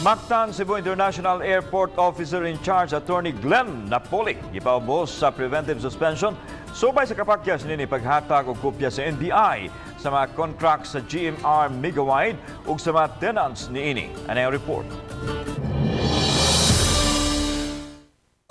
Mactan Cebu International Airport Officer in Charge Attorney Glenn Napoli gipaubos sa preventive suspension subay sa kapakyas nini paghatag og kopya sa NBI sa mga contract sa GMR Megawide ug sa mga tenants niini. Ano ang report?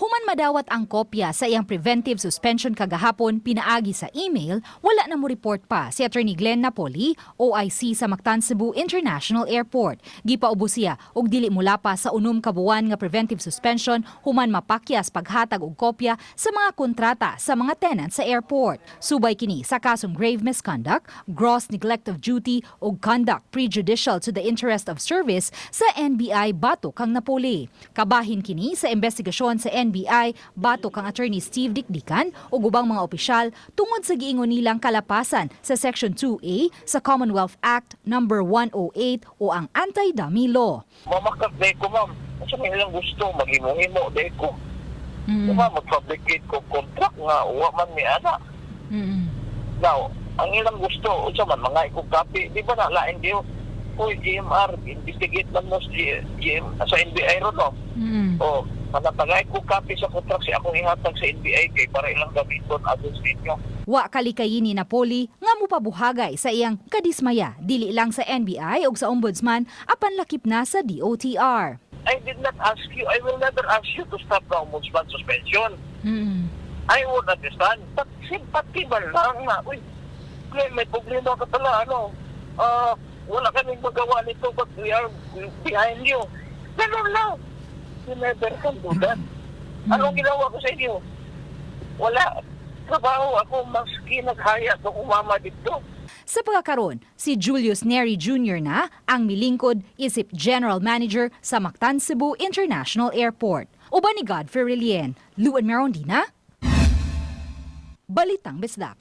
Human madawat ang kopya sa iyang preventive suspension kagahapon pinaagi sa email, wala na mo report pa si Attorney Glenn Napoli, OIC sa Mactan Cebu International Airport. Gipaubos siya og dili mula pa sa 6 ka buwan nga preventive suspension human mapakyas paghatag og kopya sa mga kontrata sa mga tenant sa airport. Subay kini sa kasong grave misconduct, gross neglect of duty ug conduct prejudicial to the interest of service sa NBI batok kang Napoli. Kabahin kini sa investigasyon sa NBI batok kang Attorney Steve Dicdican ug ubang mga opisyal tungod sa giingon nilang kalapasan sa Section 2A sa Commonwealth Act Number 108 o ang Anti-Dummy Law. Mamakak day ko, ma'am. Unsa may ilang gusto, maghimo-himo day ko. Diba, mag-fabricate ko contract nga, wa man mi ana. Now, ang ilang gusto, unsa man, mga ikong copy, di ba na, lain diyo, uy, GMR, investigate man mo sa, GM, sa NBI ron, no? O, manatagay ko copy sa contract si akong ihatag sa NBI kay para ilang gamiton against ninyo. Wa kalikayin ni Napoli nga mupabuhagay sa iyang kadismaya dili lang sa NBI ug sa Ombudsman apan lakip na sa DOTR. I did not ask you, I will never ask you to stop the ombudsman suspension. I would understand. But sympathy ba lang na, uy, Glenn, may problema ka pala, ano, wala kaming magawa nito, but we are behind you. Ganun lang. You never can do that. Anong ginawa ko sa inyo? Wala. Trabaho ako, maski naghaya kung umama dito. Sa pagkakaron, si Julius Neri Jr. na ang milingkod isip General Manager sa Mactan Cebu International Airport. Uban ni Godfrey Relien, Luan Merondina, Balitang Bisdak.